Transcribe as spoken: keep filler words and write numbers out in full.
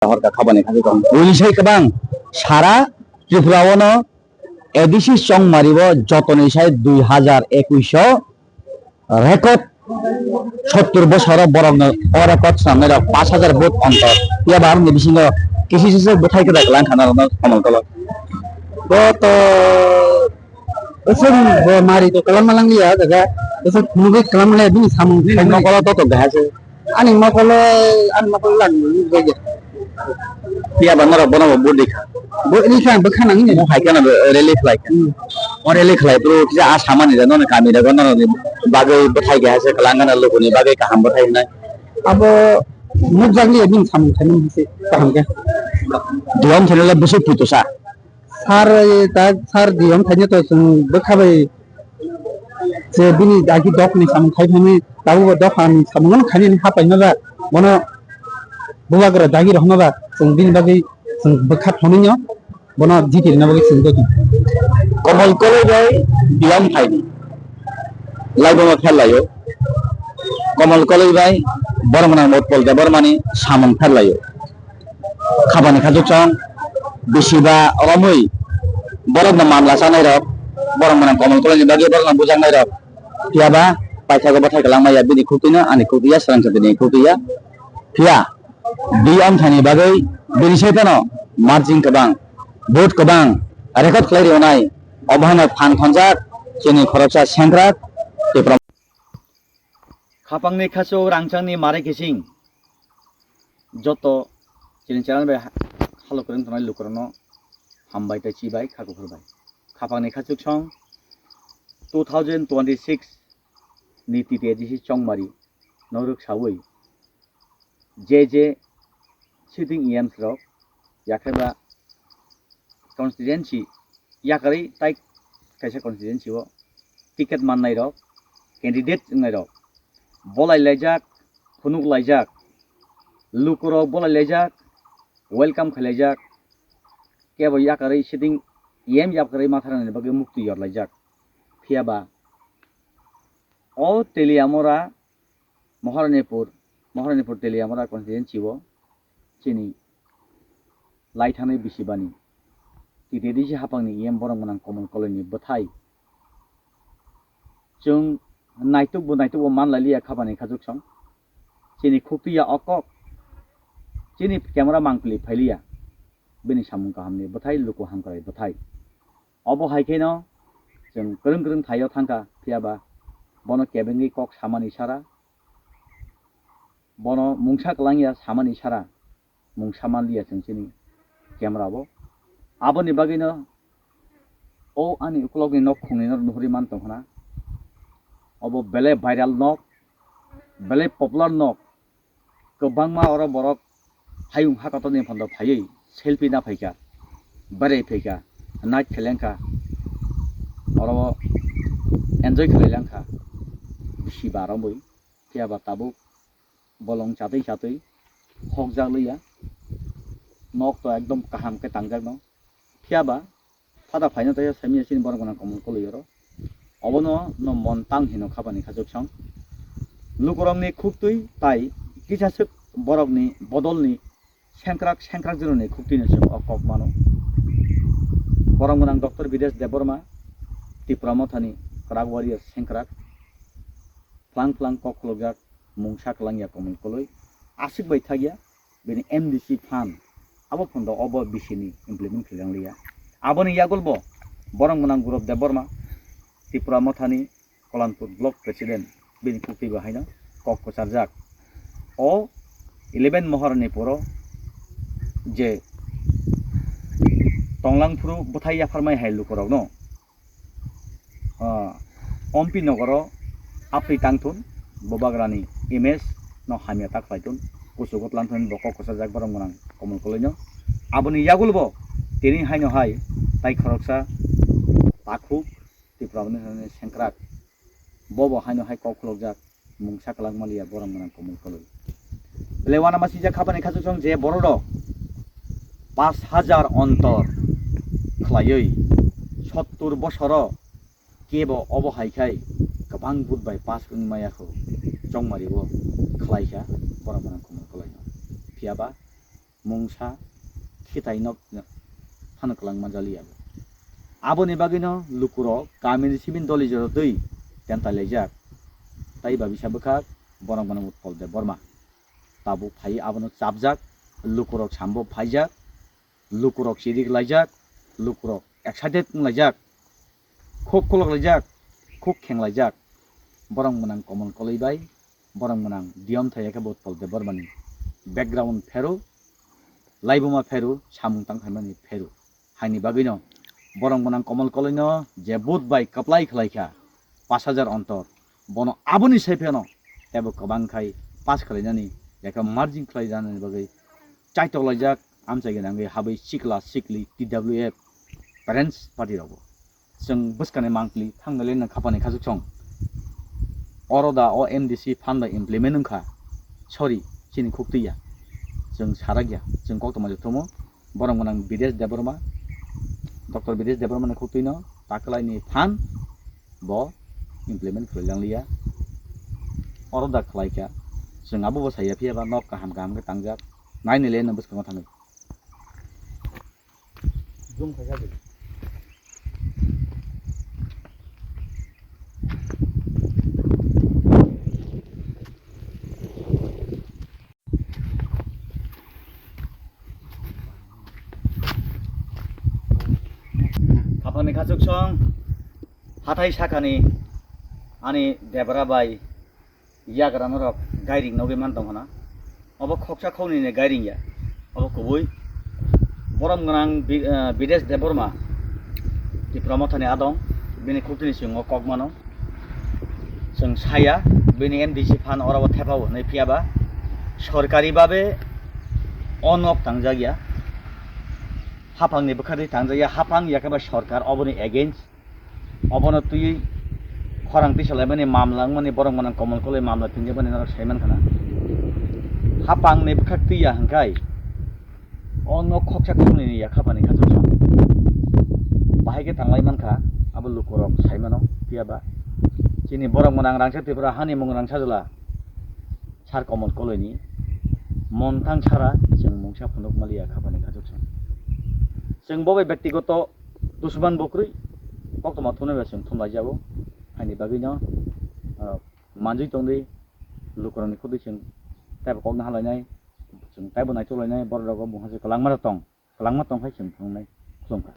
Horka khabani khachu tong. Buini sai kwbang sara Tripura ono A D C chongmari o jotoni sai dui hazar ekush o record sottur bosoro borokno o record swnamnai rok pash hazar vote ontor. Phiya ba aroni bisingo kisi sese bwthai kwtal kwlang khana rokno Komol Koloi. Bo to bwswk bo mari to kwlangma langliya o jaga. Bwswk phunugwi kwlangma le bini samung. Nini mokolo to to gaha se. Ani mokolo, ani mokolo lang nukjagya. Phiya ba norok bono bo budi kha. Bo rikha, bwkha nangni. Mo hai kheno rally khlai kha. Hmm. O rally khlai phuru kisa a samani da nono kami da nono ni bagwi bwthai kha se kwlang gana lukuni bagwi kaham bwthai hwnai. Abo nukjakliya bini samung khaimani se kaham khe. Duam thani le bwswk putusa. Sar, eh, ta sar di wng khaina to chwng bwkha bai je bini dagi dok ni samung khai phani tabuk bo dok ni samung no khainani hapai no ba bono bubagra dagi rok no ba chwng bini bagwi chwng bwkha thonwi no bono jiti rwna bagwi chwng dok. Komol Koloi bai di wng khaini laibo no phel laio. Komol Koloi bai borok gwnang Utpal Debbarmani samung phel laio. Khabani khachuksong bisi ba romwi borokno mamla chanai rok, borok mwnang Komol Koloini bagwi borokno bujaknai rok. Phiya ba paithago bwthai kwlangma ya bini khukti no, ani khukti ya, swrang chakti ni khukti ya. Phiya di amthani bagwi bini sai phano margin kwbang, vote kwbang record khlai rwnai, obo haino phan khonjak chini khoroksa sengkrak Tipra. Khapangni khachuk rangchakni mare kising joto chini channel bai ha-, halo kwrwng tongnai lukurokno hambai tei chibai kha kuphur bai. Khapangni khachuk song two thousand twenty-six ni T T A D C chongmari no rwksawi je je sitting E Ms rok yakheba constituency yakarwi tai kaisa constituency o ticket mannai rok, candidate wngnai rok, bolai laijak, phunuk laijak, lukurok bolai laijak, welcome khlai laijak, kebo yakarwi sitting E M yakarwi matharani bagwi mukti yor laijak. Phiya ba o Teliamura Maharanipur, Maharanipur Teliamura constituency o chini lai thangni bisi bani T T A D C hapangni E M borok gwnang Komol Koloini bwthai. Chwng naituk bo naituk bo man lai liya khabani khachuk song. Chini khukti ya o kok. Chini camera mangpili phai liya. Bini samung kahamni bwthai luku hamkrai bwthai. Obo hai kheno chwng kwrwng kwrwng thaio thangkha, phiya ba bono kebengwi kok samani sara, bono mungsa kwlangya samani sara mungsa manliya chwng chini camera o. Aboni bagwino o ani ukulokni nok khungni no nuhuri man tongkhna. Obo belai viral nok, belai popular nok. Kwbangma oro borok hayung hakatoni phondo phaiwi selfie na phaikha, berai phaikha, night khelengkha, oro enjoy khlai langkha bisi ba romwi. Phiya ba tabuk bolong chatwi chatwi hokjak liya, nok to ekdom kaham khe tangjak no. Phiya ba phada phaino tei samiya chini borok gwnang Komol Koloi oro. Obono no mon tang hino khabani khachuk song. Lukurokni khuktwi tai kisaswk borokni bodolni sengkrak sengkrak joroni khuktwino chwng o kok mano. Borok gwnang Doctor Bidesh Debbarma, Tipra Mothani kwrak warrior sengkrak, phlang phlang kok khulukjak, mungsa kwlangya Komol Koloi, aswk bai thakya, bini M D C fund, abo phondo obo B C ni implement khaijak liya. Aboni yagulbo borok gwnang Gurop Debbarma, Tripura Mothani Kolanpur Block President, bini kukti bo haino kok kwcharjak. O eleven Moharanipuro je tonglang phuru bwthai yapharmai hai lukurokno, ah, Ompi nogoro apri tangthun, bubagrani image no hamya ta khlaithun, kuchugo tlanthun bo kok kwchajak borok gwnang Komol Koloino. Aboni yagulbo tini haino hai tai khoroksa takhuk Tripura ni sengkrak, bobo haino hai kok khulokjak, mungsa kwlak maliya borok gwnang Komol Koloi. Bele uanama sijak khabani khachuk song je borok rok pash hajar ontor khlaiwi sottur bosoro kebo obo hai khai kwbang vote bai pass wng maya kho chongmari o khlai kha borok gwnang Komol Koloi no. Phiya ba mungsa khitai nok phano kwlangma jaliya. Aboni bagwino lukurok kamini simi doli jora twi tentai laijak. Tai babisa bwkhak borok mwnang Utpal Debbarma. Tabuk phai abono chapjak, lukurok sambo phaijak, lukurok chirik laijak, lukurok excited wng laijak, khuk khulok laijak, khuk kheng laijak. Borok mwnang Komol Koloi bai, borok mwnang Diyom Thaya khe bo Utpal Debbarmani background pheru, laibuma pheru, samung tang phaimani pheru. Haini bagwino borok mwnang Komol Koloino je vote bai kwplai khlaikha, pash hajar ontor, bono aboni sai phano tebo kwbang khai pass khlainani, yakha margin khlai janani bagwi chaitok laijak, amchaigwi nangwi habwi sikla sikli T W F parents party rokbo. Chwng bwskangni mangpili thangnai le nang khapani khachuk song. Oro da o M D C fund bai implement wngkha. Sorry, chini khuk twi ya. Chwng sarak ya. Chwng koktwma je thumo. Borok mwnang Bidesh Debbarma. Doctor Bidesh Debbarma ni khuk twi no takwlai ni fund bo implement khlai lang liya. Oro da khlai kha. Chwng abo bo saya phiya ba nok kaham kaham khe tangjak. Naini le no bwskango thangwi. Zoom khai kha. Khapangni khachuk song hathai sakani ani debra bai yagra norok gairing nogwi man tong khna. Obo khoksa khoknwi ni gairing ya. Obo kubui. Borom gwnang Bi-, eh, Bidesh Debbarma, Tipra Mothani adong, bini khuktini singo kok mano. Chwng saya, bini M D C fund oro bo thepao hwnwi phiya ba. Sorkari babe o nok tangjak ya. Haphangni bwkhartwi tangjak ya, haphang ya khe ba sorkar oboni against. Obono twiwi khorang tisa laimani mamla wngmani borok mwnang Komol Koloi mamla twngjak mani norok sai man khna. Haphangni bwkhak twi ya hwnkhai o nok khoksa khoknwi ni ya khapani khachuk song. Bahai khe tanglai man kha abo lukurok sai mano phiya ba. Chini borok mwnang rangchak Tripura hani mung rangchajla Sir Komol Koloini montang sara chwng mungsa phunuk maliya khapani khachuk song. Chwng bo bai byaktigoto Dusman bo kwrwi, koktwma thumnai bai chwng thumlaijago. Haini bagwino, ah, manjui tongdi, lukurokni khutui chwng taibo kokno halainai, chwng taibo naichuk lainai, borok rogo bungha se kwlangma rok tong, kwlangma tong hai chwng thungnai, khulumkha.